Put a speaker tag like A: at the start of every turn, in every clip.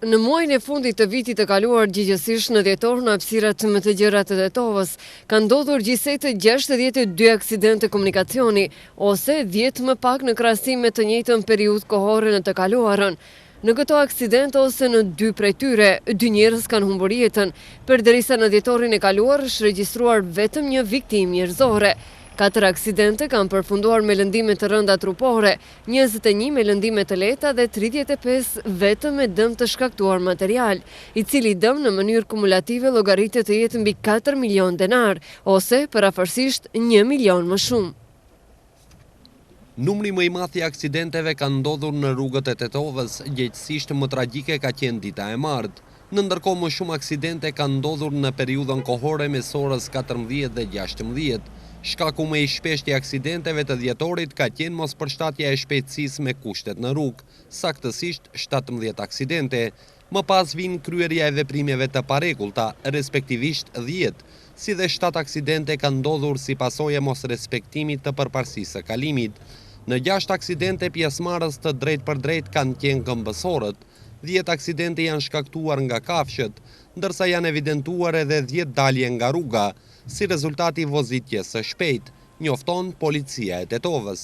A: Në muajin e fundit të vitit të kaluar, gjegjësisht në dhjetor në hapësirat më të gjera të Tetovës, kanë ndodhur gjithsej 62 aksidente komunikacioni, ose 10 më pak në krahasim me të njëjtën periudhë kohore në të kaluarën. Në këto aksidente ose në dy prej tyre, dy njerëz kanë humbur jetën, përderisa në dhjetorin e kaluar është regjistruar vetëm një viktimë njerëzore. Katër aksidente kanë përfunduar me lëndime të rënda trupore, 21 me lëndime të lehta dhe 35 vetëm me dëm të shkaktuar material, i cili dëm në mënyrë kumulative llogaritet të jetë mbi 4 milion denar, ose përafërsisht 1 milion më shumë.
B: Numri më i madh i aksidenteve ka ndodhur në rrugët e Tetovës, gjegjësisht më tragjike ka qenë dita e martë. Në ndërkohë më shumë aksidente kanë ndodhur në periudhën kohore mes orës 14 dhe 16. Shkaku më i shpeshtë i aksidenteve të dhjetorit ka qenë mospërshtatja e shpejtësisë me kushtet në rrugë, saktësisht 17 aksidente. Më pas vijnë kryerja e veprimeve të parregullta, respektivisht 10, si dhe 7 aksidente kanë ndodhur si pasojë e mosrespektimit të përparësisë së kalimit. Në 6 aksidente pjesëmarrës të drejtpërdrejtë kanë qenë këmbësorët, 10 aksidente janë shkaktuar nga kafshët, ndërsa janë evidentuar edhe 10 dalje nga rruga, si rezultat i vozitjes së shpejtë, njofton policia e Tetovës.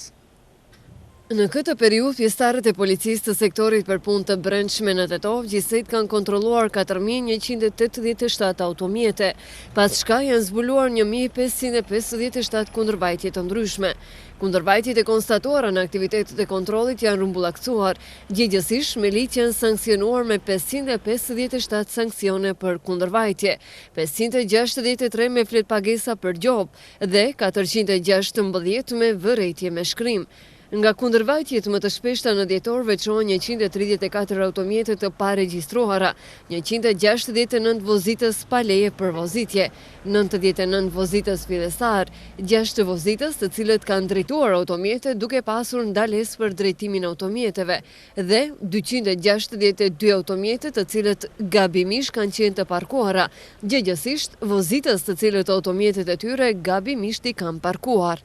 A: Në këtë periudhë, pjesëtarët e policisë të sektorit për punë të brendshme në Tetovë gjithsej kanë kontrolluar 4187 automjete, pas çka janë zbuluar 1557 kundërvajtje të ndryshme. Kundërvajtjet e konstatuara në aktivitetet e kontrollit janë rrumbullaksuar, gjegjësisht me ligj janë sanksionuar me 557 sanksione për kundërvajtje, 563 me fletëpagesa për gjobë dhe 416 me vërejtje me shkrim. Nga kundërvajtjet më të shpeshta në dhjetor veçohen 134 automjete të paregjistruara, 169 vozitës pa leje për vozitje, 99 vozitës fillestar, 6 vozitës të cilët kanë drejtuar automjete duke pasur ndalesë për drejtimin e automjeteve dhe 262 automjete të cilët gabimisht kanë qenë të parkuara, gjegjësisht vozitës të cilët automjetet e tyre gabimisht i kanë parkuar.